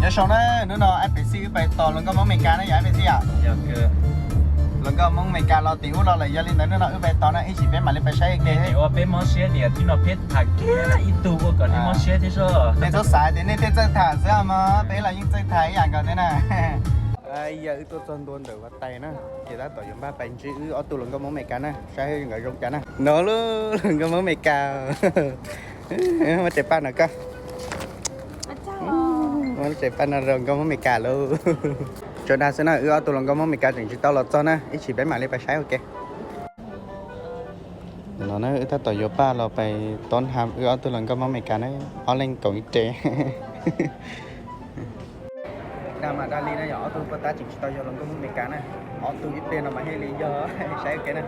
Nyob zoo na, hnub no ab pem xij wb pais tos hluas nkauj Hmoob Amelikas na yom ab pem xij yom. Hluas nkauj Hmoob Amelikas los tim ub los lawm, yog li ntawd hnub no wb pais tos na, ib chim peb mam li pais saib ua ke. Ua peb mob siab tias tib no peb tham kiag ib tug ua kom nej mob siab thiab soj. Nej txhob xav tias nej thiaj txawj tham xwb mog, peb los yeej txawj tham ib yam nkaus thiab na. Yog wb tuaj txog ntua ntawm vaj tais na, ces tab tom yuav npaj pais ntsib wb ob tug hluas nkauj Hmoob Amelikas na, saib nkawd zoo cas na. No lub hluas nkauj Hmoob Amelikas, muab tsev paj no koj. Muab tsev paj no rau nkauj Hmoob Amelikas lauj. Tsuas dag xwb na, wb ob tug hluas nkauj Hmoob Amelikas tseem tsis tau los txog na, ib chim peb mam li pais saib ua ke. No na wb tab tom yuav paj los pais tob ham wb ob tug hluas nkauj Hmoob Amelikas na, ob leeg koom ib re. Dag mas dag li na yog ob tug puag ta tseem tsis tau yog hluas nkauj Hmoob Amelikas na, ob tug ib pliag no mas thiaj li yog, saib ua ke na.